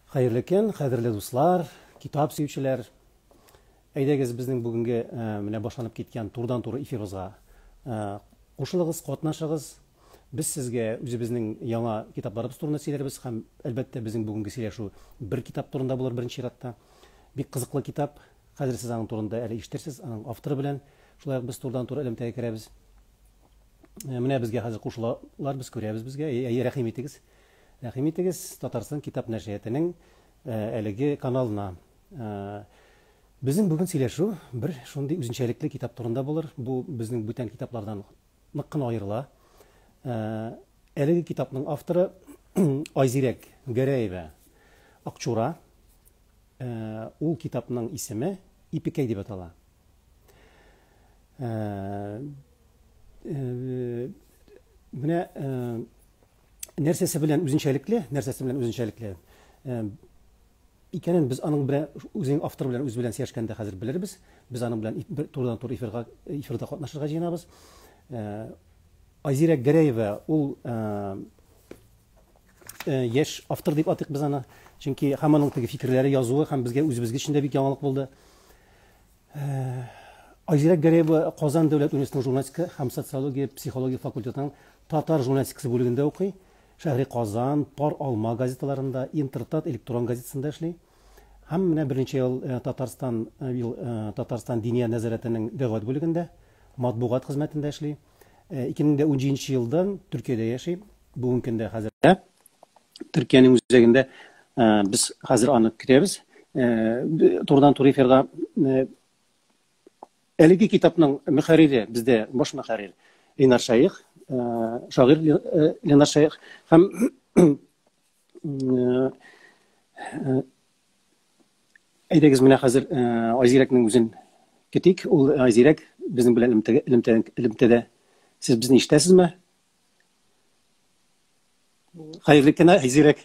Хәерле көн, кадерле дуслар, китап сөючеләр. Әйдәгез безнең бүгенге менә башланып киткән турыдан-туры эфирыбызга кушылыгыз, катнашыгыз. Без сезгә үзебезнең яңа китапларыбыз турында сөйләрбез һәм, әлбәттә, безнең бүгенге сөйләшү бер китап турында булыр беренче чиратта. Бик кызыклы китап. Хәзер сез аның турында әле ишетерсез, аның авторы белән шулай ук без турыдан-туры элемтәгә керәбез. Менә безгә хәзер кушылалар, без күрәбез безгә. Әйе, рәхим итегез. Рәхим итегез Татарстан китап нәшриятының әлеге каналына. Безнең бүген сөйләшү бер шундый үзенчәлекле китап турында булыр. Бу безнең бүтән китаплардан нык кына аерыла. Әлеге китапның авторы Айзирәк Гәрәева Акчура. Ул китапның исеме Ипекәй дип атала. Менә нәрсәсе белән үзенчәлекле, нәрсәсе белән үзенчәлекле икәнен без аның белән үзенең автор белән үзе белән сөйләшкәндә хәзер белербез. Без аның белән турыдан-туры эфирга эфирда катнашырга җыенабыз. Айзирәк Гәрәева ул яшь автор дип атыйк без аны. Чөнки һәм аның теге фикерләре язуы һәм безгә үзебезгә өчен дә бик яңалык булды. Айзирәк Гәрәева Казан дәүләт университетының журналистика һәм социология, психология факультетының татар журналистикасы бүлегендә укый. Шәһри Казан, Пар алма газеталарында, Интертат электрон газетасында эшли. Һәм менә берничә ел Татарстан ел Татарстан Диния нәзарәтенең дәгъват бүлегендә, матбугат хезмәтендә эшли. 2017 елдан Төркиядә яши. Бүгенге көндә хәзер Төркиянең үзәгендә без хәзер аны көтәбез. Турыдан-туры эфирга әлеге китапның мөхәррире бездә баш мөхәррир Ленар Шәех, шагыйрь Ленар Шәех һәм әйдәгез менә хәзер Айзирәкнең үзен көтик. Ул Айзирәк безнең белән элемтәдә. Сез безне ишетәсезме? Хәерле көн, Айзирәк.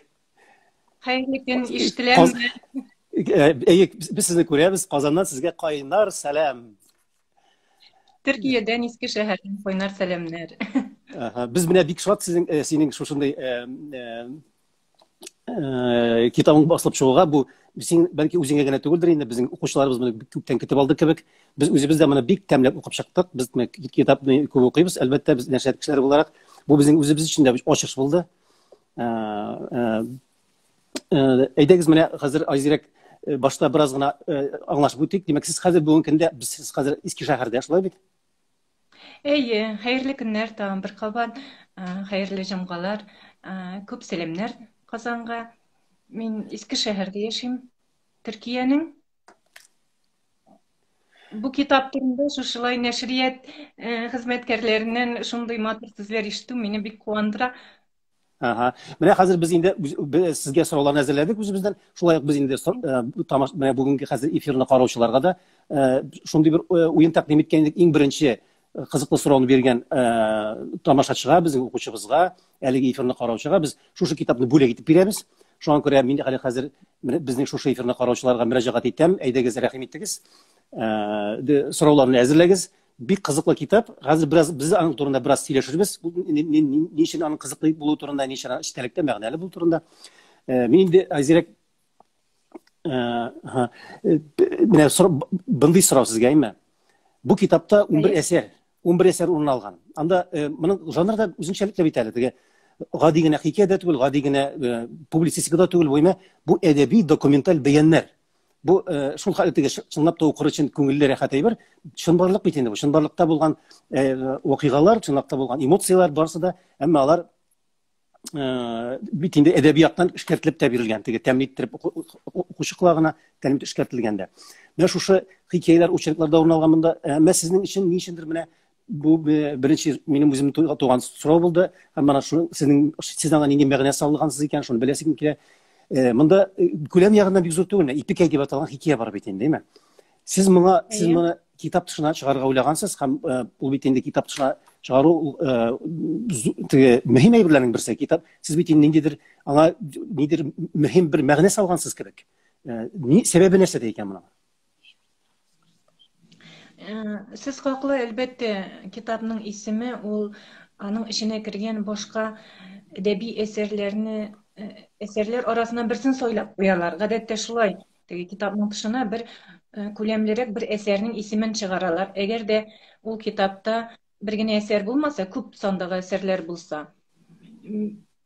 Хәерле көн, ишетеләме? Әйе, без сезне күрәбез. Казаннан сезгә кайнар сәлам. Төркиядән Иске шәһәрдән кайнар сәламнәр. Без менә бик шат сезнең синең шушындый китабың басылып чыгуга. Бу син бәлки үзеңә генә түгелдер инде, безнең укучыларыбыз моны бик күптән көтеп алды кебек. Без үзебез дә моны бик тәмләп укып чыктык. Без китапны күп укыйбыз. Әлбәттә, без нәшрият кешеләре буларак, бу безнең үзебез өчен дә ачыш булды. Әйдәгез менә хәзер Айзирәк башта бераз гына аңлашып үтик. Димәк, сез хәзер бүгенге көндә без сез хәзер Иске шәһәрдә, шулай бит? Әйе, хәерле көннәр тагын бер кабат, хәерле җомгалар, күп сәламнәр Казанга. Мин Иске шәһәрдә яшим, Төркиянең. Бу китап турында шушылай нәшрият хезмәткәрләреннән шундый матур сүзләр ишетү мине бик куандыра. Ага. Менә хәзер без инде сезгә сорауларны әзерләдек үзебездән. Шулай ук без инде тамаш менә бүгенге хәзер эфирны караучыларга да шундый бер уен тәкъдим иткән идек. Иң беренче кызыклы сорауны биргән тамашачыга, безнең укучыбызга, әлеге эфирны караучыга без шушы китапны бүләк итеп бирәбез. Шуңа күрә мин әле хәзер безнең шушы эфирны караучыларга мөрәҗәгать итәм. Әйдәгез, рәхим итегез. Сорауларны әзерләгез. Бик кызыклы китап. Хәзер бераз без аның турында бераз сөйләшербез. Ни өчен аның кызыклы булуы турында, ни өчен эчтәлектә мәгънәле булуы турында. Мин инде әзерәк менә мондый сорау сезгә, әйме? Бу китапта 11 әсәр, 11 әсәр урын алган. Анда моның жанры да үзенчәлекле бит әле. Теге гади генә хикәя дә түгел, гади генә публицистика да түгел, бу әйме? Бу әдәби документаль бәяннәр. Бу шул хәле теге чынлап та укыр өчен күңелле рәхәт әйбер. Чынбарлык бит инде бу. Чынбарлыкта булган вакыйгалар, чынлыкта булган эмоцияләр барысы да, әмма алар бит инде әдәбияттан эшкәртелеп тә бирелгән, теге тәмле иттереп укучы колагына тәмле эшкәртелгән дә. Менә шушы хикәяләр, очерклар да урын алган монда. Әмма сезнең өчен ни өчендер менә бу беренче минем үзем туган сорау булды. Һәм менә шуны сезнең сез аңа нинди мәгънә салгансыз икән, шуны беләсем килә. Монда күләм ягыннан бик зур түгел, Ипекәй дип аталган хикәя бар бит инде, әйме? Сез моңа, сез моны китап тышына чыгарырга уйлагансыз һәм ул бит инде китап тышына чыгару теге мөһим әйберләрнең берсе. Китап сез бит инде ниндидер аңа нидер мөһим бер мәгънә салгансыз кебек. Ни сәбәбе нәрсәдә икән моның? Сез хаклы, әлбәттә, китапның исеме ул аның эченә кергән башка әдәби әсәрләрне әсәрләр арасыннан берсен сайлап куялар. Гадәттә шулай. Теге китапның тышына бер күләмлерәк бер әсәрнең исемен чыгаралар. Әгәр дә ул китапта бер генә әсәр булмаса, күп сандагы әсәрләр булса.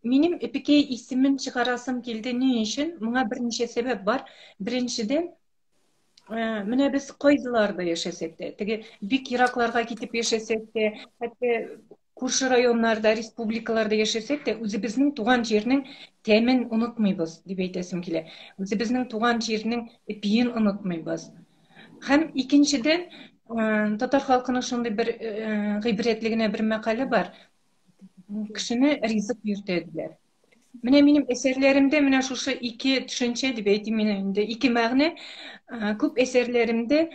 Минем Эпикей исемен чыгарасым килде. Ни өчен? Моңа берничә сәбәп бар. Беренчедән, менә без кайдыларда яшәсәк тә, теге бик еракларга китеп яшәсәк тә, хәтта күрше районнарда, республикаларда яшәсәк тә, үзебезнең туган җирнең тәмен онытмыйбыз, дип әйтәсем килә. Үзебезнең туган җирнең эпиен онытмыйбыз. Һәм икенчедән, татар халкының шундый бер гыйбрәтле генә бер мәкале бар. Кешене ризык йөртә диләр. Менә минем әсәрләремдә менә шушы ике төшенчә дип әйтим мин инде, ике мәгънә күп әсәрләремдә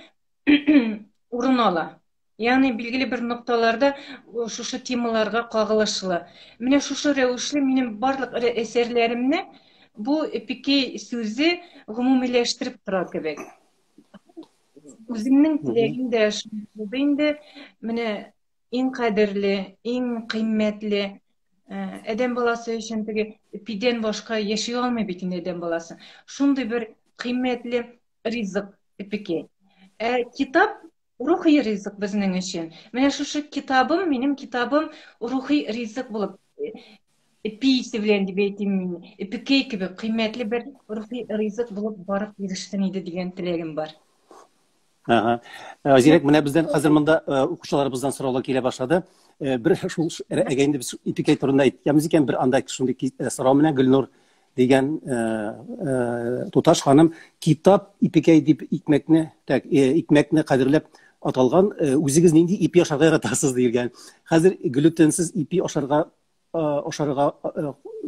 урын ала. Ягъни билгеле бер нокталарда шушы темаларга кагылышлы. Менә шушы рәвешле минем барлык әсәрләремне бу эпикей сүзе гомумиләштереп тора кебек. Үземнең теләгем дә шул булды инде. Менә иң кадерле, иң кыйммәтле адәм баласы өчен теге эпидән башка яши алмый бит инде адәм баласы. Шундый бер кыйммәтле ризык эпикей. Ә китап рухи ризык безнең өчен. Менә шушы китабым, минем китабым рухи ризык булып, эпи исе белән дип әйтим мин, эпикей кебек кыйммәтле бер рухи ризык булып барып ирешсен иде дигән теләгем бар. Ага. Зирәк, менә бездән хәзер монда укучыларыбыздан сораулар килә башлады. Бер шул әгәр инде без эпикей турында әйткәнбез икән, бер анда шундый сорау менә Гөлнур дигән туташ ханым китап ипекәй дип икмәкне, так, икмәкне кадерләп аталган, үзегез нинди ипи ашарга яратасыз диелгән. Хәзер глютенсыз ипи ашарга ашарга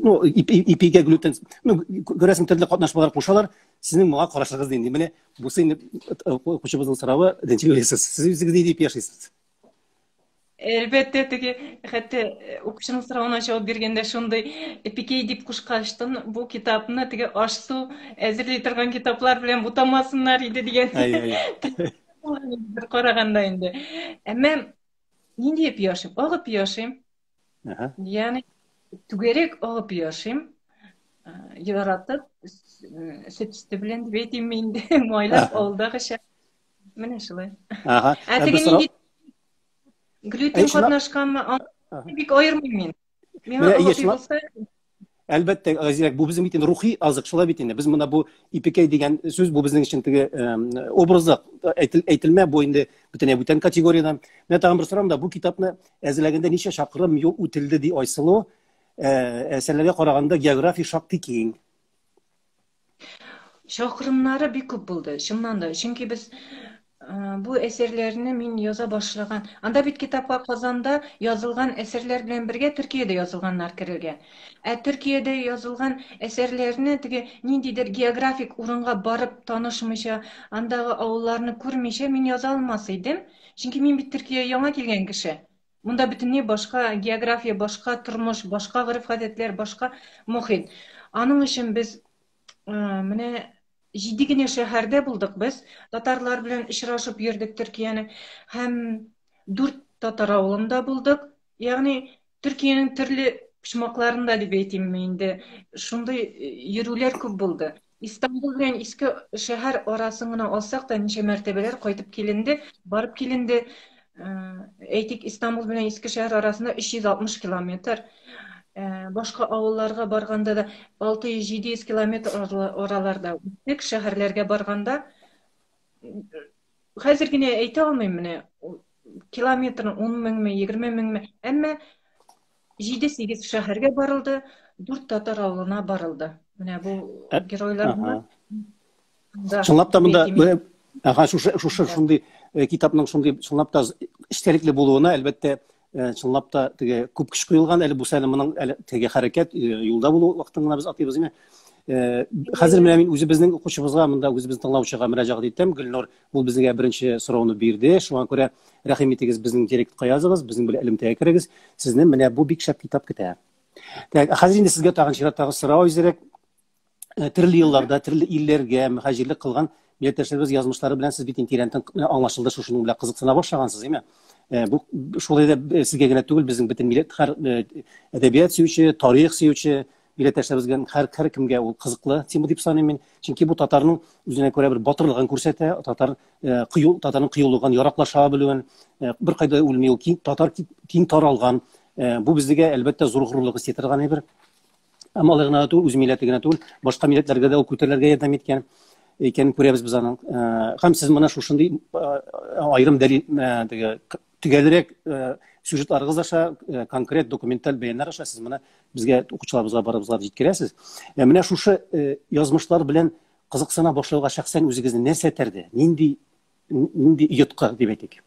ну ипигә глютен, ну күрәсең, төрле катнашмалар кушалар. Сезнең моңа карашыгыз нинди? Менә бусы инде укучыбызның соравы, ничек уйлыйсыз? Сез үзегез нинди ипи ашыйсыз? Әлбәттә, теге хәтта укучының соравына җавап биргәндә шундый эпикей дип кушкачтын бу китапны теге аш-су әзерли торган китаплар белән бутамасыннар иде дигән. Бер караганда инде. Әмма нинди эпи ашыйм? Ак эпи ашыйм. Ягъни түгәрәк ак эпи ашыйм. Яратып, сөт өсте белән дип әйтим инде, майлап авылдагыча. Менә шулай. Ага. Ә теге нинди глютен катнашканмы, аны бик аермыйм мин. Миңа ак булса. Әлбәттә, Газирәк, бу безнең бит инде рухи азык, шулай бит инде. Без монда бу ипекәй дигән сүз, бу безнең өчен теге образы әйтелмә, бу инде бөтенләй бүтән категориядән. Менә тагын бер сорам да, бу китапны әзерләгәндә ничә чакрым юл үтелде, ди Айсылу. Әсәрләргә караганда география шактый киң. Чакрымнары бик күп булды, чыннан да. Чөнки без бу әсәрләрне мин яза башлаган. Анда бит китапка Казанда язылган әсәрләр белән бергә Төркиядә язылганнар керергә. Ә Төркиядә язылган әсәрләрне теге ниндидер географик урынга барып танышмыйча, андагы авылларны күрмичә мин яза алмас идем. Чөнки мин бит Төркиягә яңа килгән кеше. Монда бөтенләй башка география, башка тормыш, башка гореф-гадәтләр, башка мохит. Аның өчен без менә җиде генә шәһәрдә булдык без. Татарлар белән очрашып йөрдек Төркиянең. Һәм дүрт татар авылында булдык. Ягъни Төркиянең төрле почмакларында дип әйтимме инде. Шундый йөрүләр күп булды. Истанбул белән Иске шәһәр арасын гына алсак та, ничә мәртәбәләр кайтып киленде, барып киленде. Әйтик, Истанбул белән Иске шәһәр арасында 360 километр. Башка авылларга барганда да 600-700 километр араларда үттек, шәһәрләргә барганда. Хәзер генә әйтә алмыйм менә, километрын 10 меңме, 20 меңме, әмма 7-8 шәһәргә барылды, 4 татар авылына барылды. Менә бу геройлар. Чынлап та монда ага, шушы шушы шундый китапның шундый чынлап та эчтәлекле булуына, әлбәттә, чынлап та теге күп көч куелган. Әле бу әле моның әле теге хәрәкәт юлда булу вакытын гына без атыйбыз инде. Хәзер менә мин үзебезнең укучыбызга, монда үзебезнең тыңлаучыга мөрәҗәгать итәм. Гөлнур, ул безгә беренче сорауны бирде. Шуңа күрә рәхим итегез, безнең директка языгыз, безнең белән элемтәгә керегез. Сезне менә бу бик шәп китап көтә. Так, хәзер инде сезгә тагын чираттагы сорау әзерәк. Төрле елларда, төрле илләргә мөхаҗирлек кылган милләттәшләребез язмышлары белән сез бит инде тирәнтен аңлашылды, шушының белән кызыксына башлагансыз, әйме? Бу шулай да сезгә генә түгел, безнең бөтен милләт һәр әдәбият сөюче, тарих сөюче, Милләттәшләребезгә һәр һәркемгә ул кызыклы тема дип саныйм мин. Чөнки бу татарның үзенә күрә бер батырлыгын күрсәтә, татар кыю татарның кыюлыгын, яраклаша белүен, беркайда үлми ул киң татар киң таралган. Бу безгә әлбәттә зур горурлык хис итә әйбер. Әмма алай гына түгел, үз милләте генә түгел, башка милләтләргә дә ул күтәрелергә ярдәм иткән икәнен күрәбез без аның. Һәм сез менә шушындый аерым дәлил теге төгәлрәк сюжетларыгыз аша, конкрет документаль бәяннар аша сез моны безгә, укучыларыбызга, барыбызга җиткерәсез. Менә шушы язмышлар белән кызыксына башлауга шәхсән үзегезне нәрсә этәрде? Нинди нинди йоткы дип әйтик?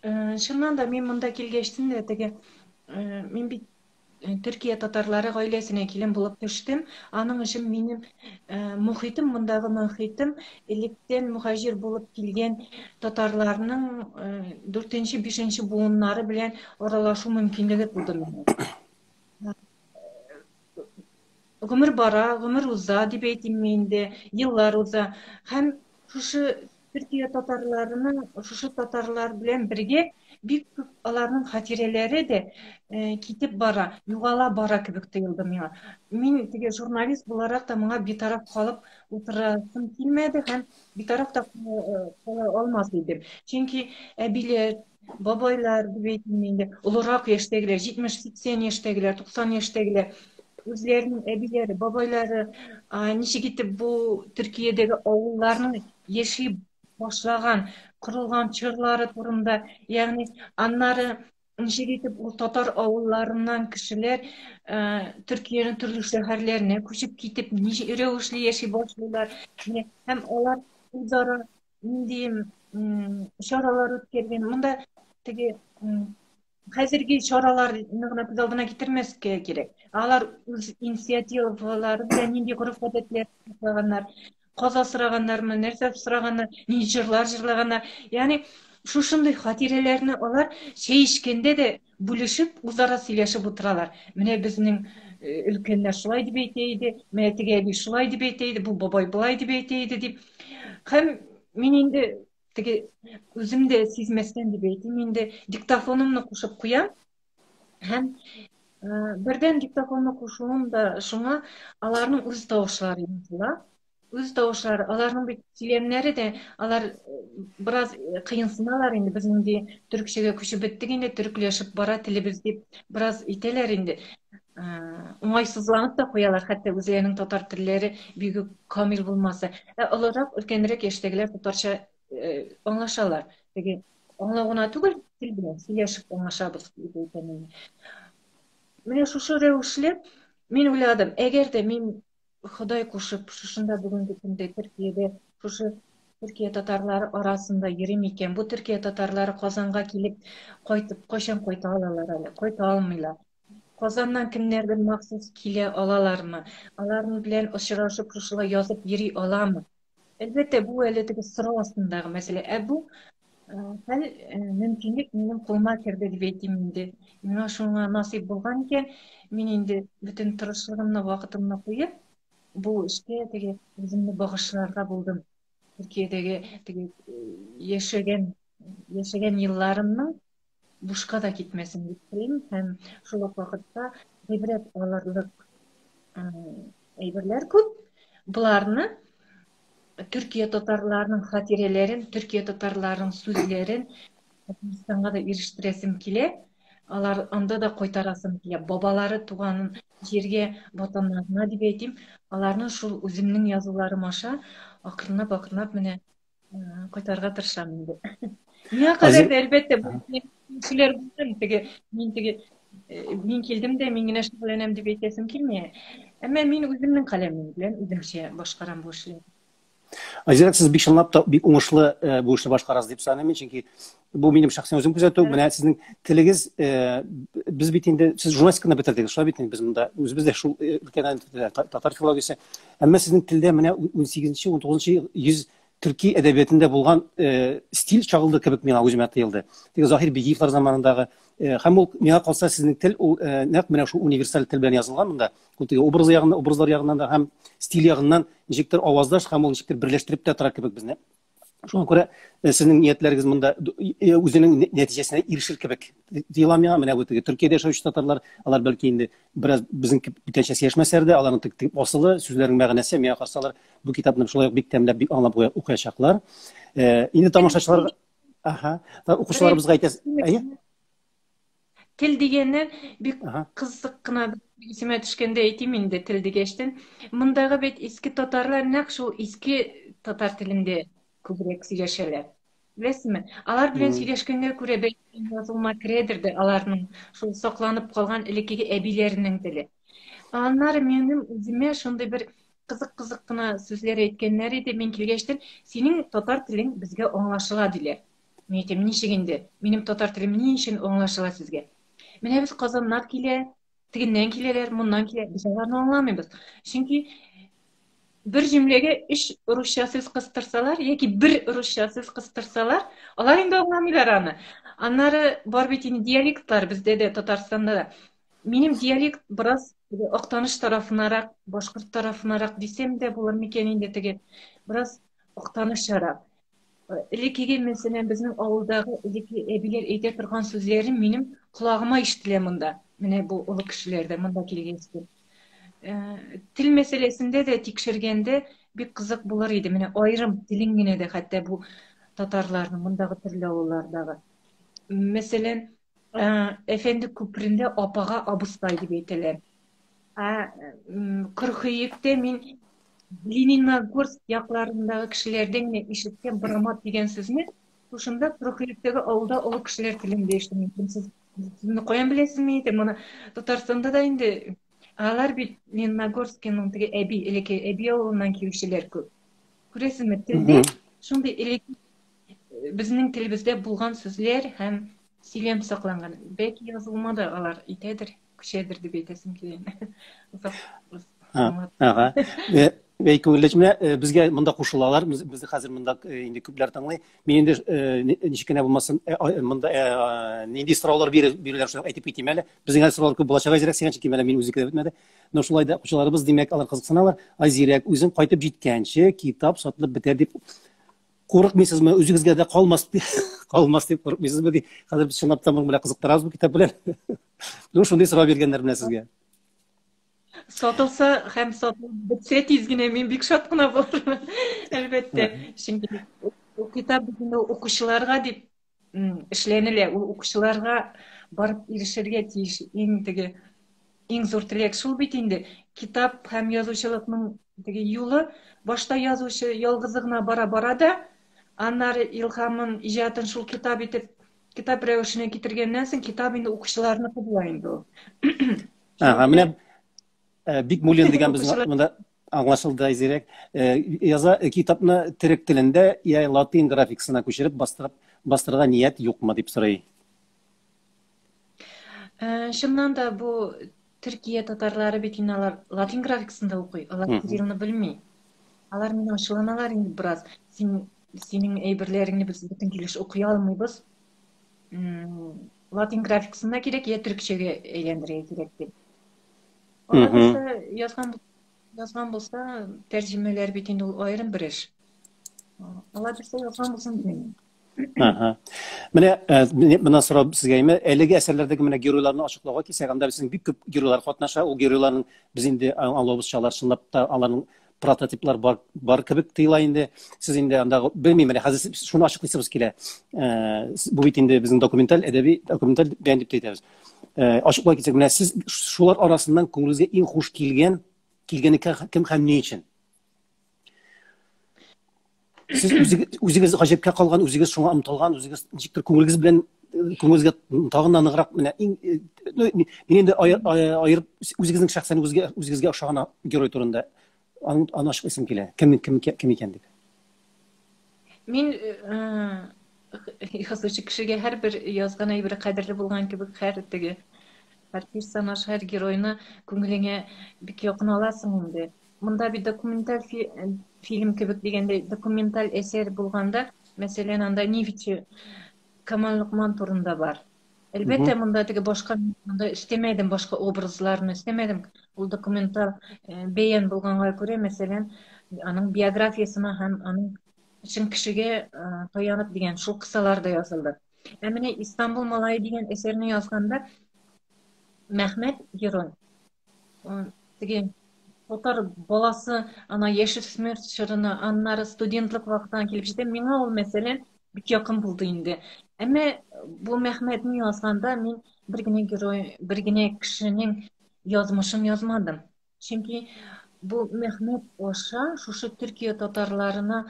Чыннан да мин монда килгәчтен дә теге мин бит Төркия татарлары гаиләсенә килен булып төштем. Аның өчен минем мохитем, мондагы мохитем электән мөхаҗир булып килгән татарларның дүртенче, бишенче буыннары белән аралашу мөмкинлеге туды миңа. Гомер бара, гомер уза дип әйтимме инде, еллар уза. Һәм шушы Төркия татарларының, шушы татарлар белән бергә бик күп аларның хатирәләре дә китеп бара, югала бара кебек тоелды миңа. Мин теге журналист буларак та моңа битараф калып утырасым килмәде һәм битараф та кала алмас идем. Чөнки әбиләр, бабайлар дип әйтим инде, олырак яшьтәгеләр, 70-80 яшьтәгеләр, 90 яшьтәгеләр үзләренең әбиләре, бабайлары ничек итеп бу Төркиядәге авылларның яши башлаган, корылган чорлары турында, ягъни аннары ничек итеп ул татар авылларыннан кешеләр Төркиянең төрле шәһәрләренә күчеп китеп, ничек рәвешле яши башлыйлар. Һәм алар үзара нинди чаралар үткәргән. Монда теге хәзерге чараларны гына күз алдына китермәскә кирәк. Алар үз инициативалары белән нинди гореф-гадәтләр саклаганнар, каз асраганнармы, нәрсә сораганнар, нинди җырлар җырлаганнар. Ягъни шушындый хатирәләрне алар чәй эчкәндә дә бүлешеп, үзара сөйләшеп утыралар. Менә безнең өлкәннәр шулай дип әйтә иде, менә теге әби шулай дип әйтә иде, бу бабай болай дип әйтә иде дип. Һәм мин инде теге үзем дә сизмәстән дип әйтим инде, диктофонымны кушып куям. Һәм бердән диктофонны кушуым да шуңа, аларның үз тавышлары языла. Үз тавышлары, аларның бит сөйләмнәре дә, алар бераз кыенсыналар инде, без инде төрекчәгә күчеп беттек инде, төрекләшеп бара телебез дип, бераз итәләр инде. Уңайсызланып та куялар, хәтта үзләренең татар телләре бик үк камил булмаса. Ә олырак, өлкәнрәк яшьтәгеләр татарча аңлашалар. Теге аңлау гына түгел, тел белән сөйләшеп аңлашабыз дип әйтәм инде. Менә шушы рәвешле мин уйладым, әгәр дә мин Ходай кушып, шушында бүгенге көндә Төркиядә шушы Төркия татарлары арасында йөрим икән, бу Төркия татарлары Казанга килеп кайтып, кайчан кайта алалар әле? Кайта алмыйлар. Казаннан кемнәрдер махсус килә алалармы? Алар белән очрашып, шушылай язып йөри аламы? Әлбәттә, бу әле теге сорау астындагы мәсьәлә. Ә бу хәл мөмкинлек минем кулыма керде дип әйтим инде. Миңа шуңа насыйп булган икән, мин инде бөтен тырышлыгымны, вакытымны куеп, бу эшкә теге үземне багышларга булдым. Төркиядәге теге яшәгән яшәгән елларымның бушка да китмәсен дип телим һәм шул ук вакытта гыйбрәт алырлык әйберләр күп. Боларны Төркия татарларының хатирәләрен, Төркия татарларының сүзләрен Татарстанга да ирештерәсем килә. Алар анда да кайтарасым килә. Бабалары туган җиргә, ватаннарына дип әйтим, аларны шул үземнең язуларым аша акрынлап-акрынлап менә кайтарырга тырышам инде. Миңа кадәр дә, әлбәттә, бу кешеләр булган, теге, мин теге, мин килдем дә, мин генә шөгыльләнәм дип әйтәсем килми. Әмма мин үземнең каләмем белән үземчә башкарам бу эшне. Айзирәк, сез бик чынлап та бик уңышлы бу эшне башкарасыз дип саныйм мин, чөнки бу минем шәхсән үзем күзәтү. Менә сезнең телегез, без бит инде, сез журналистиканы бетердегез, шулай бит инде, без монда үзебез дә шул өлкәдән, татар филологиясе. Әмма сезнең телдә менә 18-нче, 19-нчы йөз төрки әдәбиятында булган стиль чагылды кебек миңа үземә тоелды. Теге Заһир Бигиевлар заманындагы, һәм ул миңа калса сезнең тел ул нәкъ менә шул универсаль тел белән язылган монда. Ул теге образ ягыннан, образлар ягыннан да һәм стиль ягыннан ничектер аваздаш һәм ул ничектер берләштереп тә тора кебек безне. Шуңа күрә сезнең ниятләрегез монда үзенең нәтиҗәсенә ирешер кебек тоела миңа. Менә бу теге Төркиядә яшәүче татарлар, алар бәлки инде бераз безнең бүтәнчә сөйләшмәсәләр дә, аларның теге асылы, сүзләренең мәгънәсе, миңа калса, алар бу китапны шулай ук бик тәмләп, бик аңлап укыячаклар. Инде тамашачылар, аһа, укучыларыбызга әйтәс, әйе? Тел дигәннән бик кызык кына исемә төшкәндә әйтим инде тел дигәчтен. Мондагы бит иске татарлар нәкъ шул иске татар телендә күбрәк сөйләшәләр. Беләсезме? Алар белән сөйләшкәнгә күрә бәлки язылма керәдер дә аларның шул сакланып калган элеккеге әбиләренең теле. Аннары минем үземә шундый бер кызык-кызык кына сүзләр әйткәннәр иде. Мин килгәчтен, синең татар телең безгә аңлашыла диләр. Мин әйтәм, ничек инде? Минем татар телем ни өчен аңлашыла сезгә? Менә без Казаннан килә, тегеннән киләләр, моннан килә. Без аларны аңламыйбыз. Чөнки бер җөмләгә өч русча сүз кыстырсалар яки бер русча сүз кыстырсалар, алар инде аңламыйлар аны. Аннары бар бит инде диалектлар бездә дә, Татарстанда да. Минем диалект бераз теге Актаныш тарафынарак, башкорт тарафынарак дисәм дә булыр микән инде теге бераз Актанышчарак. Элеккеге, мәсәлән, безнең авылдагы элекке әбиләр әйтә торган сүзләре минем колагыма ишетелә монда. Менә бу олы кешеләрдә монда килгәч. Тел мәсьәләсендә дә тикшергәндә бик кызык булыр иде. Менә аерым телен генә дә хәтта бу татарларның мондагы төрле авыллардагы. Мәсәлән, Әфәнде күперендә апага абыстай дип әйтәләр. Ә Кырхөектә мин Лениногорск якларындагы кешеләрдән генә ишеткән брамат дигән сүзне, шушында Кырхөектәге авылда олы кешеләр телендә ишеттем. Сез моны каян беләсез, мин әйтәм, моны Татарстанда да инде алар бит Лениногорскиның теге әби, элекке әби авылыннан килүчеләр күп. Күрәсезме, телдә шундый элек безнең телебездә булган сүзләр һәм сөйләм сакланган. Бәлки язылма да алар итәдер, күчәдер дип әйтәсем килә. Озак Ага. Бәй күңелле. Менә безгә монда кушылалар. Безне хәзер монда инде күпләр тыңлый. Мин инде ничек кенә булмасын, монда нинди сораулар бирүләр шулай әйтеп китим әле. Безнең әле сораулар күп булачак әзрәк, сиңа чөнки менә мин үзе кереп бетмәде. Но шулай да укучыларыбыз, димәк, алар кызыксыналар. Айзирәк, үзең кайтып җиткәнче китап сатылып бетәр дип курыкмыйсызмы? Үзегезгә дә калмас калмас дип курыкмыйсызмы ди. Хәзер без чынлап та моның белән кызыктырабыз бу китап белән. Ну, шундый сорау биргәннәр менә сезгә. Сатылса һәм сатылып бетсә тиз генә мин бик шат кына булырмын. Әлбәттә, чөнки ул китап бит инде укучыларга дип эшләнелә, ул укучыларга барып ирешергә тиеш. Иң теге иң зур теләк шул бит инде. Китап һәм язучылыкның теге юлы башта язучы ялгызы гына бара-бара да, аннары илһамын, иҗатын шул китап итеп, китап рәвешенә китергәннән соң, китап инде укучыларныкы була инде ул. Ага, менә Бикмуллин дигән безнең монда аңлашылды әзерәк. Яза китапны төрек телендә я латин графикасына күчереп бастырып бастырырга ният юкмы дип сорый. Чыннан да бу Төркия татарлары бит инде алар латин графикасында укый, алар кириллны белми. Алар мине ачуланалар инде бераз. Син синең әйберләреңне без бөтен килеш укый алмыйбыз. Латин графикасында кирәк, я төркчәгә әйләндерергә кирәк дип. Алла булса, язган язган булса, тәрҗемәләр бит инде ул аерым бер эш. Алла бирсә, язган булсын димим. Ага. Менә э, менә сорау сезгә име, әлеге әсәрләрдәге менә геройларны ачыклауга килсәк, анда безнең бик күп геройлар катнаша. Ул геройларның без инде аңлавыбызча, алар чынлап та аларның прототиплар бар, бар кебек тоела инде. Сез инде анда белмим, менә хәзер шуны ачыклыйсыбыз килә. Э, бу бит инде безнең документаль әдәби документаль бәян дип тә әйтәбез. Э, ачыклай китсәк, менә сез шулар арасыннан күңелегезгә иң хуш килгән, килгәне кем һәм ни өчен? Сез үзегез, үзегез гаҗәпкә калган, үзегез шуңа омтылган, үзегез ничектер күңелегез белән күңелегезгә тагын да ныграк менә иң ну, мин инде аерып үзегезнең шәхсән үзегезгә үзегезгә ошаган герой турында аны, аны ачыклыйсым килә. Кем кем кем икән дип. Мин язучы кешегә һәрбер язган әйбере кадерле булган кебек, һәр теге һәр персонаж, һәр геройны күңелеңә бик якын аласың инде. Монда бит документаль фи фильм кебек дигәндәй, документаль әсәр булганда, мәсәлән, анда нефтьче Камал Локман турында бар. Әлбәттә, монда теге башка монда өстәмәдем, башка образларны өстәмәдем. Ул документаль бәян булганга күрә, мәсәлән, аның биографиясенә һәм аның чын кешегә таянып дигән шул кысаларда язылды. Ә менә Истанбул малае дигән әсәрне язганда Мәхмәт герой теге татар баласы ана яшүсмер чорына, аннары студентлык вакытына килеп җитә. Миңа ул мәсәлән бик якын булды инде. Әмма бу Мәхмәтне язганда мин бер генә герой, бер генә кешенең язмышын язмадым. Чөнки бу Мәхмәт аша шушы Төркия татарларына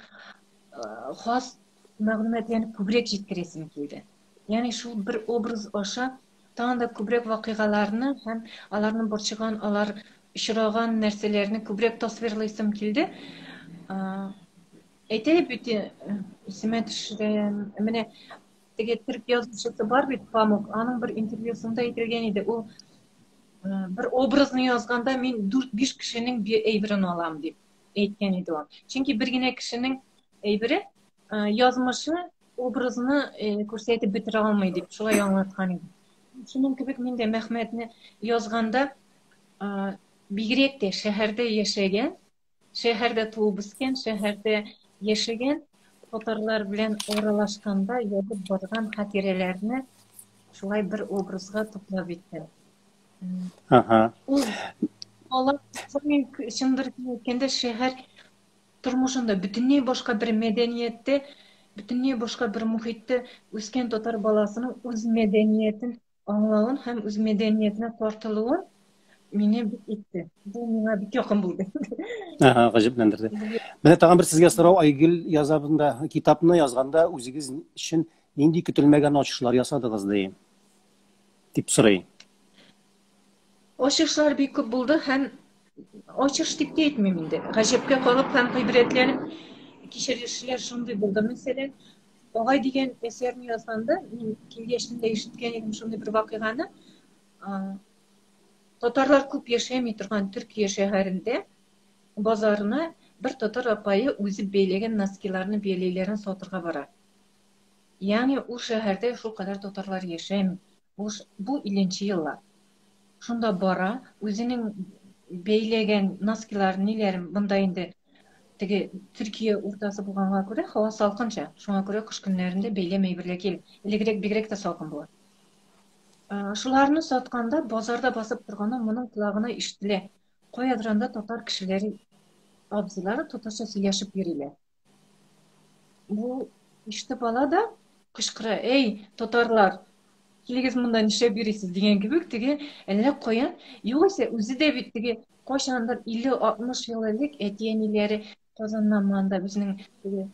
хас мәгълүматларны күбрәк җиткерәсем килде. Ягъни шул бер образ аша тагын да күбрәк вакыйгаларны һәм аларны борчыган, алар очраган нәрсәләрне күбрәк тасвирлыйсым килде. Әйтә бит, исемә төшерәм. Менә теге төрк язучысы бар бит, Памук, аның бер интервьюсында әйтелгән иде. Ул бер образны язганда мин 4-5 кешенең әйберен алам дип әйткән иде ул. Чөнки бер генә кешенең әйбере язмышы образны күрсәтеп бетерә алмый дип шулай аңлаткан иде. Шуның кебек мин дә Мәхмәтне язганда бигрәк тә шәһәрдә яшәгән, шәһәрдә туып үскән, шәһәрдә яшәгән татарлар белән аралашканда язып барган хатирәләрне шулай бер образга туплап иттем. Ага. Ул алар чындыр әйткәндә шәһәр тормышында бөтенләй башка бер мәдәнияттә, бөтенләй башка бер мохиттә үскән татар баласының үз мәдәниятен аңлавын һәм үз мәдәниятенә тартылуын мине бик итте. Бу миңа бик якын булды. Ага, гаҗәпләндерде. Менә тагын бер сезгә сорау, Айгөл яза монда, китапны язганда үзегез өчен нинди көтелмәгән ачышлар ясадыгыз ди? Дип сорый. Ачышлар бик күп булды һәм ачыш дип тә әйтмим инде. Гаҗәпкә калып һәм гыйбрәтләнеп кичерешләр шундый булды. Мәсәлән, Агай дигән әсәрне язганда, мин килгәчтен дә ишеткән идем шундый бер вакыйганы. Татарлар күп яшәми торган Төркия шәһәрендә базарына бер татар апае үзе бәйләгән носкиларны, бияләйләрен сатырга бара. Ягъни ул шәһәрдә шулкадәр татарлар яшәми. Бу 50 еллар. Шунда бара, үзенең бәйләгән носкиларын, ниләрен, монда инде теге Төркия уртасы булганга күрә һава салкынча. Шуңа күрә кыш көннәрендә бәйләм әйберләр кил. Элегрәк бигрәк тә салкын була. Шуларны сатканда базарда басып торганда моның колагына ишетелә. Каядыр анда татар кешеләре абзыйлары татарча сөйләшеп йөриләр. Бу ишетеп ала да кычкыра, "Эй, татарлар, килегез монда, нишләп йөрисез?" дигән кебек, теге әллә каян, югыйсә үзе дә бит теге кайчандыр 50-60 ел элек әти-әниләре Казаннан монда безнең теге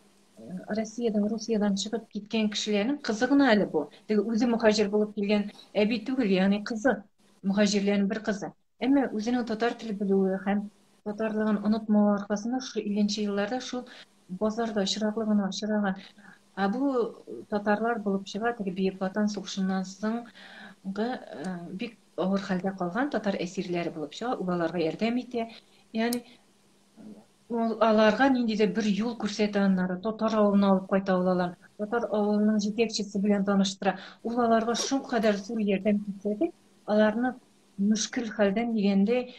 Россиядән, Русиядән чыгып киткән кешеләрнең кызы гына әле бу. Теге үзе мөхаҗир булып килгән әби түгел, ягъни кызы, мөхаҗирләрнең бер кызы. Әмма үзенең татар теле белүе һәм татарлыгын онытмавы аркасында шул 50 елларда шул базарда очраклы гына очраган. Ә бу татарлар булып чыга, теге Бөек Ватан сугышыннан соңгы бик авыр хәлдә калган татар әсирләре булып чыга, ул аларга ярдәм итә. Ягъни ул аларга ниндидер бер юл күрсәтә аннары, татар авылына алып кайта ул аларны, татар авылының җитәкчесе белән таныштыра. Ул аларга шулкадәр зур ярдәм күрсәтеп, аларны мөшкел хәлдән дигәндәй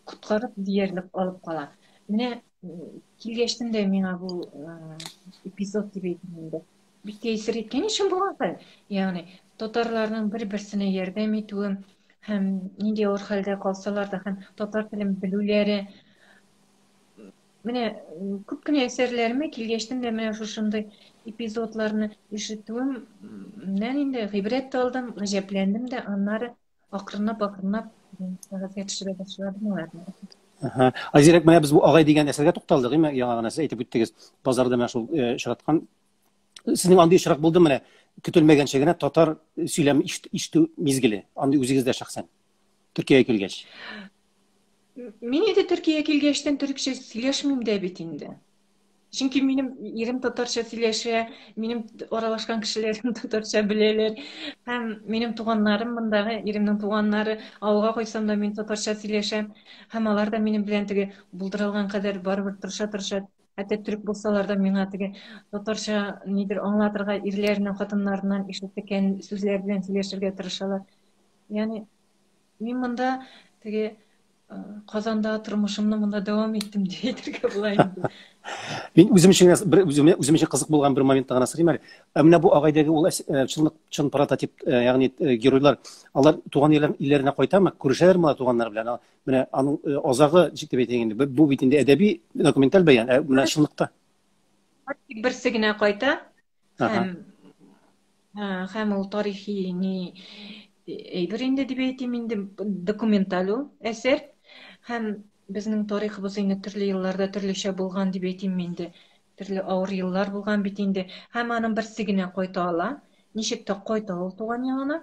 коткарып диярлек алып кала. Менә килгәчтен дә миңа бу эпизод дип әйтим инде. Бик тәэсир иткән өчен булган хәл. Ягъни татарларның бер-берсенә ярдәм итүе һәм нинди авыр хәлдә калсалар да һәм татар телен белүләре. Менә күп кенә әсәрләремә килгәчтен дә менә шушындый эпизодларны ишетүемнән инде гыйбрәт тә алдым, гаҗәпләндем дә, аннары акрынлап-акрынлап кәгазьгә төшерә башладым аларны. Ага. Айзирәк, менә без бу агай дигән әсәргә тукталдык, әйме? Яңа гына сез әйтеп үттегез. Базарда менә шул очраткан. Сезнең андый очрак булды менә көтелмәгәнчә генә татар сөйләме ишетү мизгеле. Андый үзегездә шәхсән. Төркиягә килгәч. Мин инде Төркиягә килгәчтән төрекчә сөйләшмим дә бит инде. Чөнки минем ирем татарча сөйләшә, минем аралашкан кешеләрем татарча беләләр. Һәм минем туганнарым мондагы, иремнең туганнары, авылга кайтсам да мин татарча сөйләшәм. Һәм алар да минем белән теге булдырылган кадәр барыбер тырыша-тырыша, хәтта төрек булсалар да миңа теге татарча нидер аңлатырга, ирләреннән, хатыннарыннан ишеткән сүзләр белән сөйләшергә тырышалар. Ягъни мин монда теге Казанда тормышымны монда дәвам иттем дип әйтергә була инде. Мин үзем өчен бер үземә үзем өчен кызык булган бер моментны гына сорыйм әле. Ә менә бу агайдагы ул чынлык чын прототип, ягъни геройлар, алар туган илләренә кайтамы? Күрешәләрме алар туганнары белән? Менә аның азагы ничек дип әйтәйек инде? Бу бит инде әдәби документаль бәян, ә менә чынлыкта. Тик берсе генә кайта. Һәм һәм ул тарихи ни әйбер инде дип әйтим инде, документаль ул әсәр. Һәм безнең тарихыбыз инде төрле елларда төрлечә булган дип әйтим инде. Төрле авыр еллар булган бит инде. Һәм аның берсе генә кайта ала. Ничек тә кайта ул туган ягына.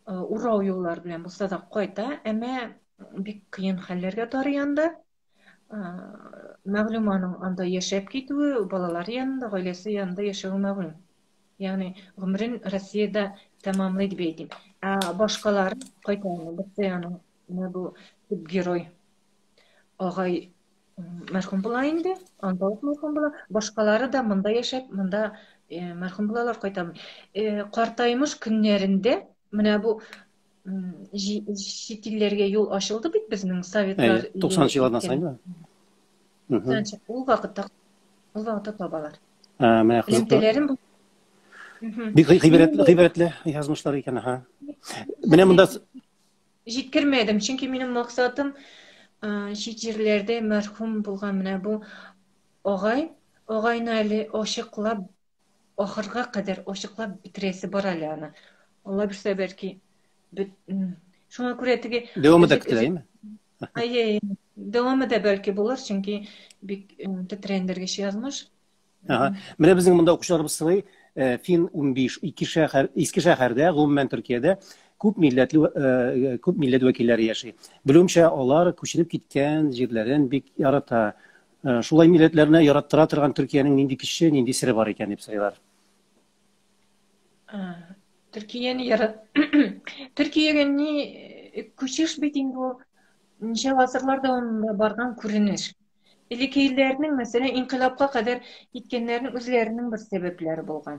Урау юллар белән булса да кайта, әмма бик кыен хәлләргә тарый анда. Мәгълүм аның анда яшәп китүе, балалары янында, гаиләсе янында яшәве мәгълүм. Ягъни гомерен Россиядә тәмамлый дип әйтим. Ә башкалары кайта алмый. Берсе аның менә бу төп герой агай мәрхүм була инде, анда ук мәрхүм була. Башкалары да монда яшәп, монда мәрхүм булалар, кайта алмый. Картаймыш көннәрендә менә бу чит илләргә юл ачылды бит безнең советлар. 90 еллардан соң инде. Ул вакытта ул вакытта табалар. Ә, менә кызыклы. Элемтәләрен бу Бик гыйбрәтле, гыйбрәтле язмышлар икән, аха. Менә монда җиткермәдем, чөнки минем максатым чит җирләрдә мәрхүм булган менә бу агай, агайны әле ачыклап ахырга кадәр ачыклап бетерәсе бар әле аны. Алла бирсә, бәлки бет... Шуңа күрә теге дәвамы да көтелә, әйеме? Әйе, дәвамы да бәлки булыр, чөнки бик тетрәндергеч язмыш. Ага. Менә безнең монда укучыларыбыз сорый, Фин 15, ике шәһәр, иске шәһәрдә, гомумән Төркиядә күп милләтле күп милләт вәкилләре яши. Белүемчә, алар күченеп киткән җирләрен бик ярата. Шулай милләтләрне яраттыра торган Төркиянең нинди көче, нинди сере бар икән дип сорыйлар. Төркияне ярат. Төркиягә ни күчеш бит инде ул ничә гасырлар дәвамында барган күренеш. Элекке илләрнең, мәсәлән, инкыйлабка кадәр киткәннәрнең үзләренең бер сәбәпләре булган.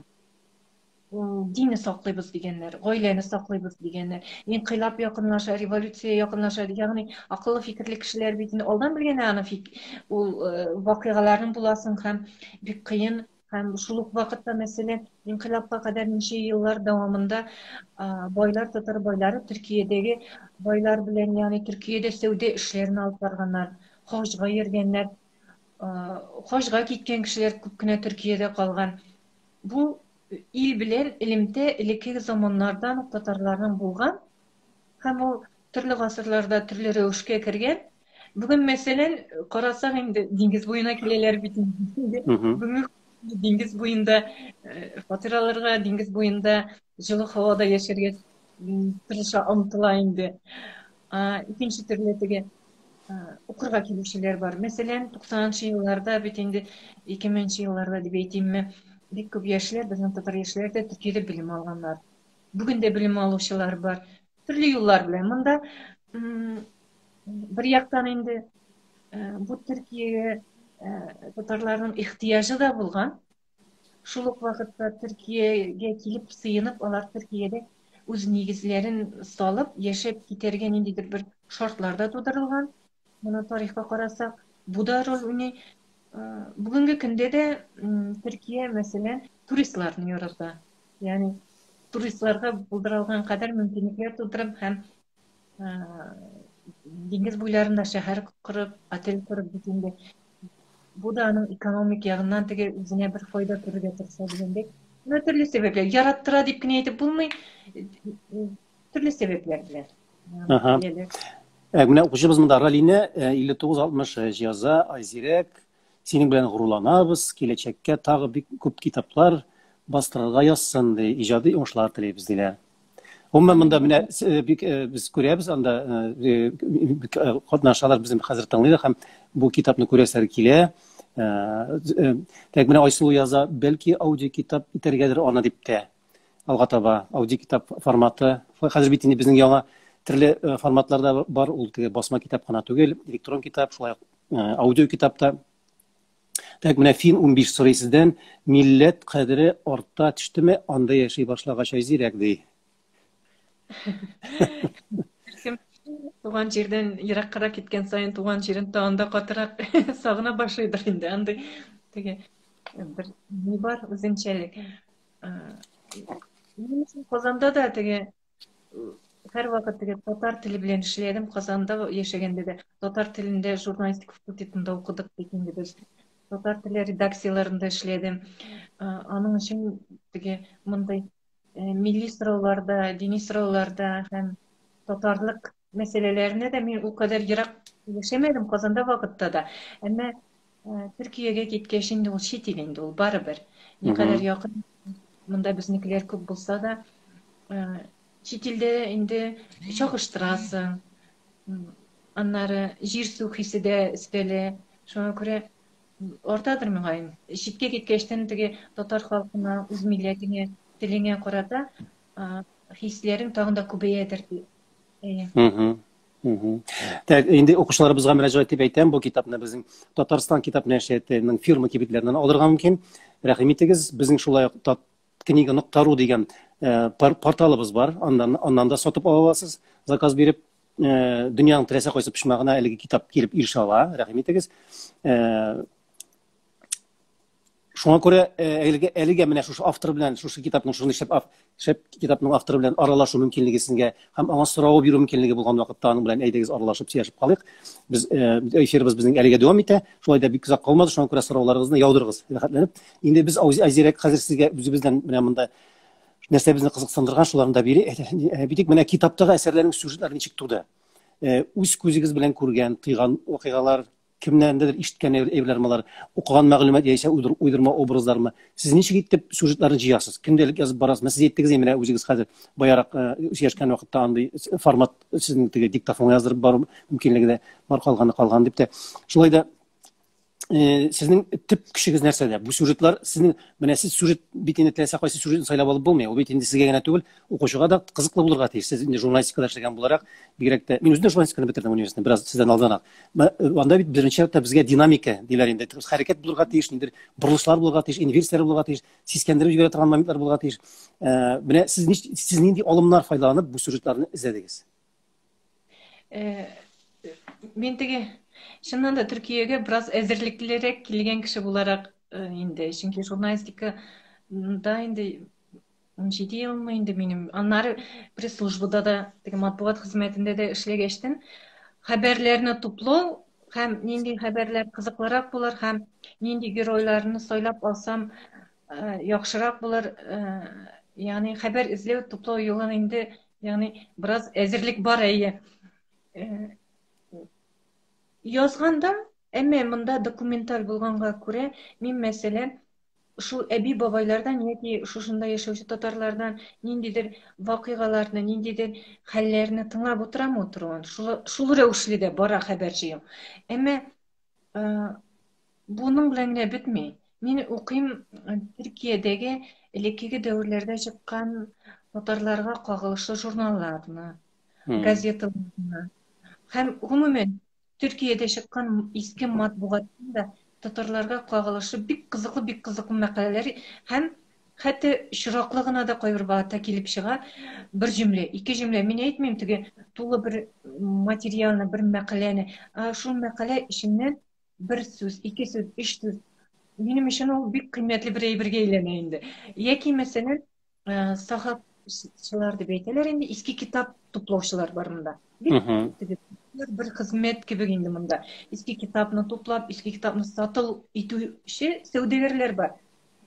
Динне саклыйбыз дигәннәр, гаиләне саклыйбыз дигәннәр. Инкыйлаб якынлаша, революция якынлаша, ягъни акыллы фикерле кешеләр бит инде алдан белгән аны фик, ул вакыйгаларның буласын һәм бик кыен һәм шул ук вакытта, мәсәлән, инкыйлабка кадәр ничә еллар дәвамында байлар, татар байлары Төркиядәге байлар белән, ягъни Төркиядә сәүдә эшләрен алып барганнар, хаҗга йөргәннәр, хаҗга киткән кешеләр күп кенә Төркиядә калган. Бу ил белән элемтә элеккеге заманнардан ук татарларның булган һәм ул төрле гасырларда төрле рәвешкә кергән. Бүген, мәсәлән, карасак инде диңгез буена киләләр бит инде. Бүгенге диңгез буенда фатир алырга, диңгез буенда җылы һавада яшәргә тырыша, омтыла инде. Икенче төрле теге укырга килүчеләр бар. Мәсәлән, 90 елларда бит инде 2000 елларда дип әйтимме, бик күп яшьләр, безнең татар яшьләре дә Төркиядә белем алганнар. Бүген дә белем алучылар бар. Төрле юллар белән. Монда бер яктан инде бу Төркиягә татарларның ихтыяҗы да булган. Шул ук вакытта Төркиягә килеп сыенып, алар Төркиядә үз нигезләрен салып, яшәп китәргә ниндидер бер шартлар да тудырылган. Моны тарихка карасак, бу да роль уйный. Бүгенге көндә дә Төркия, мәсәлән, туристларны ярата. Ягъни туристларга булдырылган кадәр мөмкинлекләр тудырып һәм диңгез буйларында шәһәр корып, отель корып бит инде. Бу да аның экономик ягыннан теге үзенә бер файда күрергә тырыша дигәндәй. Менә төрле сәбәпләр. Яраттыра дип кенә әйтеп булмый. Төрле сәбәпләр белән. Ага. Менә укучыбыз монда Ралинә 5963 яза, Айзирәк, синең белән горурланабыз, киләчәккә тагы бик күп китаплар бастырырга язсын, ди, иҗади уңышлар телибез, диләр. Гомумән монда менә бик без күрәбез анда катнашалар, безне хәзер тыңлыйлар һәм бу китапны күрәселәре килә. Так менә Айсылу яза, бәлки аудиокитап итәргәдер аны дип тә. Алга таба аудиокитап форматы. Хәзер бит инде безнең яңа төрле форматлар да бар, ул теге басма китап кына түгел, электрон китап, шулай ук аудиокитап та. Так, менә Фин 15 сорый сездән, милләт кадере арта төштеме, анда яши башлагач Айзирәк, ди. Кем туган җирдән ераккарак киткән саен туган җирен тагын да катырак сагына башлыйдыр инде. Андый. Теге бер ни бар үзенчәлек. Минем өчен Казанда да теге һәрвакыт теге татар теле белән эшләдем. Казанда яшәгәндә дә татар телендә журналистика факультетында укыдык бит инде без. Татар теле редакцияләрендә эшләдем. Аның өчен теге мондый милли сорауларда, дини сорауларда һәм татарлык мәсьәләләренә дә мин ул кадәр ерак яшәмәдем Казанда вакытта да. Әмма Төркиягә киткәч инде ул чит ил инде ул барыбер. Никадәр якын монда безнекеләр күп булса да, чит илдә инде чагыштырасың. Аннары җир-су хисе дә өстәлә. Шуңа күрә артадыр мөгаен. Читкә киткәчтен теге татар халкына, үз милләтеңә, телеңә карата хисләрең тагын да күбәядер дип. Әйе. Так, инде укучыларыбызга мөрәҗәгать итеп әйтәм, бу китапны безнең Татарстан китап нәшриятының фирма кибетләреннән алырга мөмкин. Рәхим итегез, безнең шулай ук книга нокта ру дигән порталыбыз бар. Аннан да сатып ала аласыз, заказ биреп. Дөньяның теләсә кайсы почмагына әлеге китап килеп ирешә ала. Рәхим итегез. Шуңа күрә әлегә, әлегә менә шушы автор белән, шушы китапның шуны шәп, шәп китапның авторы белән аралашу мөмкинлеге сезгә һәм аңа сорау бирү мөмкинлеге булган вакытта аның белән әйдәгез аралашып сөйләшеп калыйк. Без эфирыбыз безнең әлегә дәвам итә. Шулай да бик озак калмады, шуңа күрә сорауларыгызны яудырыгыз рәхәтләнеп. Инде без әзерәк хәзер сезгә үзебездән менә монда нәрсә безне кызыксындырган, шуларны да бирик. Менә китаптагы әсәрләрнең сюжетлары ничек туды? Үз күзегез белән күргән, тойган вакыйгалар, кемнәрдер ишеткән әйберләрме алар, укыган мәгълүмат яисә уйдырма образлармы? Сез ничек итеп сюжетларны җыясыз? Көндәлек язып барасыз? Менә сез әйттегез менә үзегез хәзер баярак сөйләшкән вакытта андый формат сезнең теге диктофонга яздырып бару мөмкинлеге дә бар, калганы калган дип тә. Шулай да сезнең төп көчегез нәрсәдә? Бу сюжетлар сезнең, менә сез сюжет бит инде теләсә кайсы сюжетны сайлап алып булмый. Ул бит инде сезгә генә түгел, укучыга да кызыклы булырга тиеш. Сез инде журналистикада эшләгән буларак, бигрәк тә мин үзем дә журналистиканы бетердем университетны, бераз сездән алданрак. Анда бит беренче чиратта безгә динамика диләр инде. Хәрәкәт булырга тиеш, ниндидер борылышлар булырга тиеш, инверсияләр булырга тиеш, сискәндереп җибәрә торган моментлар булырга тиеш. Менә сез нинди алымнар файдаланып бу сюжетларны эзләдегез? Мин теге чыннан да Төркиягә бераз әзерлеклерәк килгән кеше буларак инде, чөнки журналистикада инде 17 елмы инде минем. Аннары пресс-службада да, теге матбугат хезмәтендә дә эшләгәчтен, хәбәрләрне туплау һәм нинди хәбәрләр кызыклырак булыр һәм нинди геройларны сайлап алсам яхшырак булыр, ягъни хәбәр эзләү, туплау юлын инде, ягъни бераз әзерлек бар, әйе. Язганда, әмма монда документаль булганга күрә, мин, мәсәлән, шул әби-бабайлардан яки шушында яшәүче татарлардан ниндидер вакыйгаларны, ниндидер хәлләрне тыңлап утырам утыруын. Шул рәвешле дә бара хәбәр җыю. Әмма буның белән генә бетми. Мин укыйм Төркиядәге элеккеге дәверләрдә чыккан татарларга кагылышлы журналларны, газеталарны һәм гомумән Төркиядә чыккан иске матбугаттан да татарларга кагылышлы бик кызыклы, бик кызыклы мәкаләләр һәм хәтта очраклы гына да кайбер вакытта килеп чыга бер җөмлә, ике җөмлә. Мин әйтмим теге тулы бер материалны, бер мәкаләне. Ә шул мәкалә эченнән бер сүз, ике сүз, өч сүз. Минем өчен ул бик кыйммәтле бер әйбергә әйләнә инде. Яки, мәсәлән, сахапчылар дип әйтәләр инде, иске китап туплаучылар бар монда. Бик теге бер хезмәт кебек инде монда. Иске китапны туплап, иске китапны сатыл итүче сәүдәгәрләр бар.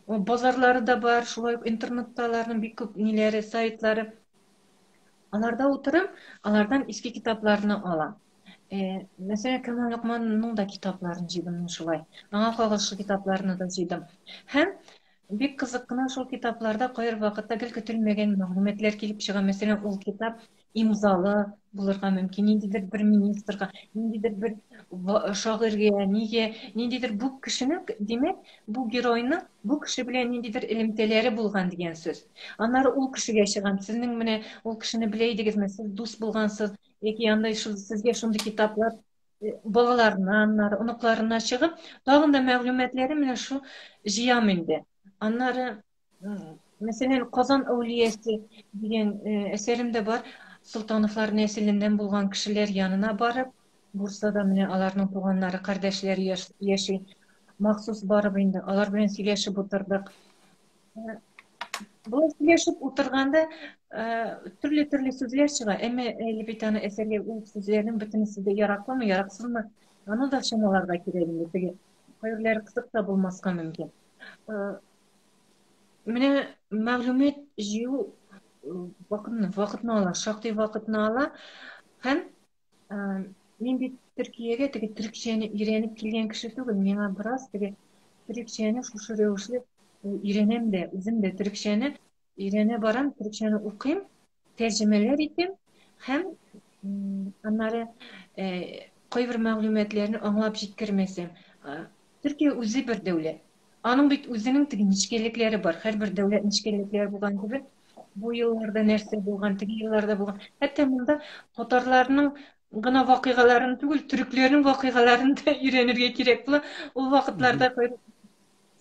Базарлары да бар, шулай ук интернетта аларның бик күп ниләре, сайтлары. Аларда утырып, алардан иске китапларны алам. Мәсәлән, Камал Локманның да китапларын җыйдым мин шулай. Аңа кагылышлы китапларны да җыйдым. Һәм бик кызык кына шул китапларда кайбер вакытта гел көтелмәгән мәгълүматлар килеп чыга. Мәсәлән, ул китап имзалы булырга мөмкин, ниндидер бер министрга, ниндидер бер шагыйрьгә, нигә, ниндидер бу кешенең, димәк, бу геройның бу кеше белән ниндидер элемтәләре булган дигән сүз. Аннары ул кешегә чыгам. Сезнең менә ул кешене белә идегезме? Сез дус булгансыз, яки андай шул сезгә шундый китаплар балаларына, аннары оныкларына чыгып, тагын да мәгълүматлары менә шул җыям инде. Аннары, мәсәлән, Казан әүлиясе дигән әсәрем дә бар. Солтановлар нәселеннән булган кешеләр янына барып, Бурсада менә аларның туганнары, кардәшләре яши. Махсус барып инде алар белән сөйләшеп утырдык. Болай сөйләшеп утырганда төрле-төрле сүзләр чыга. Әмма әле бит аны әсәргә ул сүзләрнең бөтенесе дә яраклымы, яраксызмы, аны да чамаларга кирәк инде. Теге кайберләре кызык та булмаска мөмкин. Менә мәгълүмат җыю вакытны ала, шактый вакытны ала. Һәм мин бит Төркиягә теге төрекчәне өйрәнеп килгән кеше түгел, миңа бераз теге төрекчәне шушы рәвешле өйрәнәм дә, үзем дә төрекчәне өйрәнә барам, төрекчәне укыйм, тәрҗемәләр итәм һәм аннары кайбер мәгълүматларны аңлап җиткермәсәм, Төркия үзе бер дәүләт. Аның бит үзенең теге нечкәлекләре бар. Һәрбер дәүләт нечкәлекләре булган кебек, бу елларда нәрсә булган, теге елларда булган. Хәтта монда татарларның гына вакыйгаларын түгел, төрекләрнең вакыйгаларын да өйрәнергә кирәк була. Ул вакытларда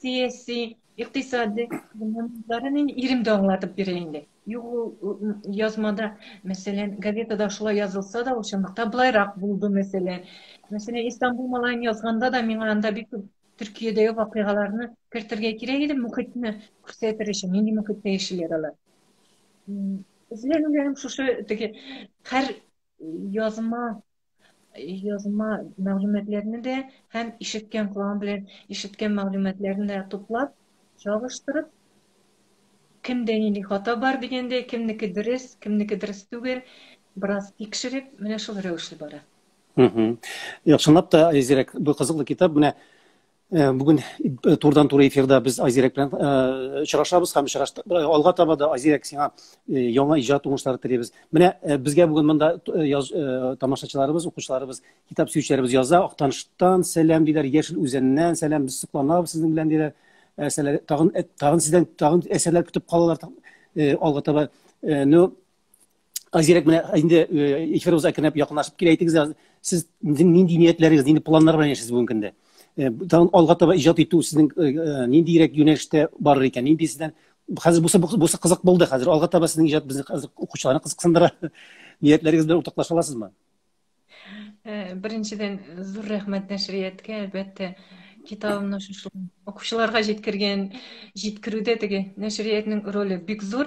сәяси, икътисади моментларын инде ирем дә аңлатып бирә инде. Юк, ул язмада, мәсәлән, газетада шулай язылса да, ул чынлыкта былайрак булды, мәсәлән. Мәсәлән, Истанбул малаен язганда да миңа анда бик күп Төркиядәге вакыйгаларны кертергә кирәк иде, мөхитне күрсәтер өчен, нинди мөхиттә яшиләр алар. Эзләнүләрем шушы теге һәр язма язма мәгълүматларны да һәм ишеткән колагым белән ишеткән мәгълүматларны да туплап, чагыштырып, кемдә нинди хата бар дигәндәй, кемнеке дөрес, кемнеке дөрес түгел, бераз тикшереп, менә шул рәвешле бара. Юк, чынлап та, Айзирәк, бу кызыклы китап. Менә бүген турыдан-туры эфирда без Айзирәк белән очрашабыз һәм очраштык. Алга таба да, Айзирәк, сиңа яңа иҗат уңышлары телибез. Менә безгә бүген монда тамашачыларыбыз, укучыларыбыз, китап сөючеләребез яза. Актаныштан сәлам диләр, Яшел Үзәннән сәлам, без сокланабыз сезнең белән диләр. Әсәрләр тагын тагын сездән тагын әсәрләр көтеп калалар алга таба. Ну, Азирәк, менә инде эфирыбыз әкренләп якынлашып килә. Әйтегез, сез нинди ниятләрегез, нинди планнар белән яшисез бүгенге көндә? Тагын алга таба иҗат итү сезнең ниндирәк юнәлештә барыр икән? Нинди сездән хәзер бусы бусы кызык булды, хәзер алга таба сезнең иҗат безне хәзер укучыларны кызыксындыра. Ниятләрегез белән уртаклаша аласызмы? Беренчедән, зур рәхмәт нәшрияткә, әлбәттә, китабымны шушы укучыларга җиткергән, җиткерүдә теге нәшриятның роле бик зур.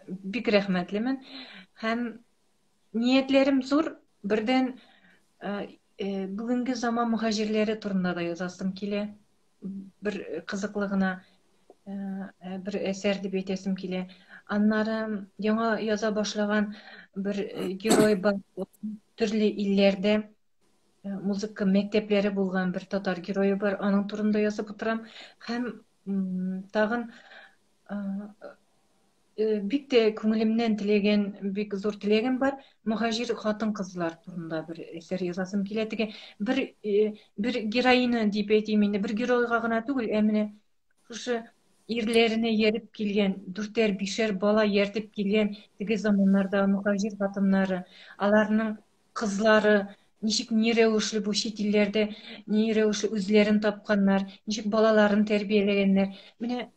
Бик рәхмәтлемен. Һәм ниятләрем зур. Бердән, бүгенге заман мөһаҗирләре турында да язасым килә. Бер кызыклы гына бер әсәр дип әйтәсем килә. Аннары яңа яза башлаган бер герой бар. Төрле илләрдә музыка мәктәпләре булган бер татар герое бар. Аның турында язып утырам. Һәм тагын бик тә күңелемнән теләгән бик зур теләгем бар. Мөһаҗир хатын-кызлар турында бер әсәр язасым килә. Теге бер бер героина дип әйтим инде, бер геройга гына түгел, ә менә шушы ирләренә ияреп килгән, дүртәр, бишәр бала ияртеп килгән теге заманнарда мөһаҗир хатыннары, аларның кызлары ничек ни рәвешле бу чит илләрдә ни рәвешле үзләрен тапканнар, ничек балаларын тәрбияләгәннәр. Менә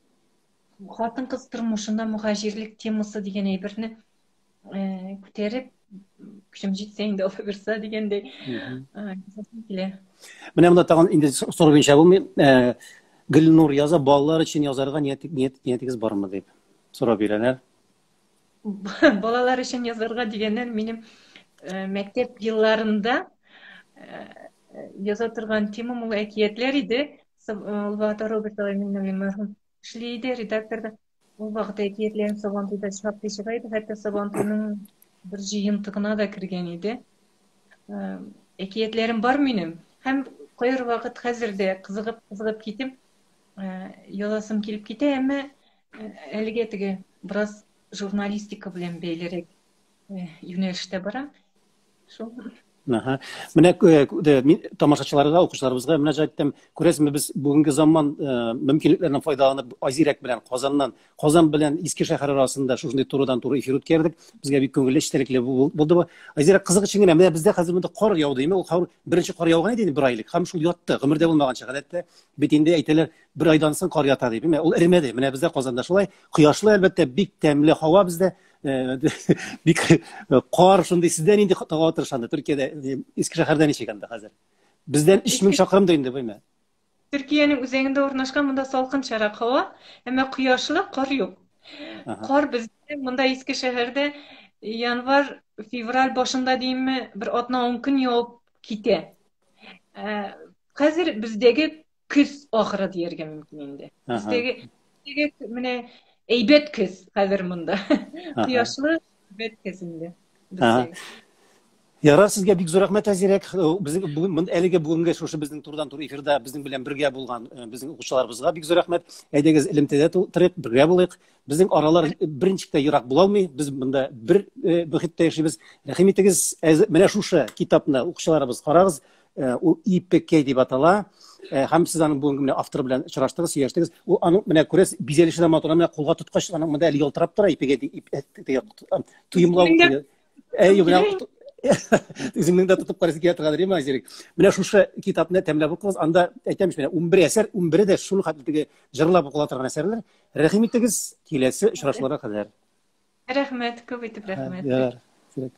хатын-кыз тормышында мөһаҗирлек темасы дигән әйберне күтәреп, көчем җитсә инде, Алла бирсә дигәндәй, килә. Менә монда тагын инде сорау буенча булмый. Гөлнур яза, балалар өчен язарга ниятегез бармы дип сорап бирәләр. Балалар өчен язарга дигәннән, минем мәктәп елларында яза торган темам ул әкиятләр иде. Ул вакытта Роберт агай Миңнуллин мәрхүм эшли иде, редакторда. Ул вакытта әкиятләрем Сабантуйда шактый чыга иде, хәтта Сабантуйның бер җыентыгына да кергән иде. Әкиятләрем бар минем. Һәм кайбер вакыт хәзер дә кызыгып-кызыгып китеп, язасым килеп китә, әмма әлегә теге бераз журналистика белән бәйлерәк юнәлештә барам. Шул. Аһа. Менә мин тамашачыларга, укучыларыбызга мөрәҗәгать итәм. Күрәсезме, без бүгенге заман мөмкинлекләреннән файдаланып, Айзирәк белән Казаннан, Казан белән Иске шәһәр арасында шушындый турыдан-туры эфир үткәрдек. Безгә бик күңелле, эчтәлекле булды бу. Айзирәк, кызык өчен генә, менә бездә хәзер монда кар яуды, димме? Ул кар, беренче кар яуган иде инде бер айлык. Һәм шул ятты, гомердә булмаганча гадәттә. Бит инде әйтәләр, бер айдан соң кар ята дип. Менә ул эремәде. Менә бездә Казанда шулай. Кояшлы, әлбәттә, бик тәмле һава бездә. Бик кар шундый. Сездә нинди һава торышы анда? Төркиядә, Иске шәһәрдә ничек анда хәзер? Бездән 3000 чакрым да инде, бу. Төркиянең үзәгендә урнашкан, монда салкынчарак һава, әмма кояшлы, кар юк. Кар бездә монда Иске шәһәрдә январь, февраль башында димме, бер атна ун көн явып китә. Ә, хәзер бездәге көз ахыры дияргә мөмкин инде. Бездәге менә әйбәт көз хәзер монда. Кояшлы әйбәт көз инде. Бездәге. Ярар, сезгә бик зур рәхмәт, Әзирәк. Безнең бүген әлеге бүгенге шушы безнең турыдан-туры эфирда безнең белән бергә булган безнең укучыларыбызга бик зур рәхмәт. Әйдәгез, элемтәдә торыйк, бергә булыйк. Безнең аралар берничек тә ерак була алмый. Без монда бер мөхиттә яшибез. Рәхим итегез, менә шушы китапны укучыларыбыз карагыз. Ул ИПК дип атала. Һәм сез аның бүгенге менә авторы белән очраштыгыз, сөйләштегез. Ул аның менә күрәсез, бизәлеше дә матур, менә кулга тоткач, аның монда әле ялтырап тора ИПК тоемлау. Әй, менә үзеңнең дә тотып карыйсы килә торгандыр, әйеме, Айзерик? Менә шушы китапны тәмләп укыгыз. Анда әйтәм менә 11 әсәр, 11-е дә шул хәтле теге җырлап укыла торган әсәрләр. Рәхим итегез, киләсе очрашуларга кадәр. Рәхмәт, күп итеп рәхмәт. Ярар. Кирәк.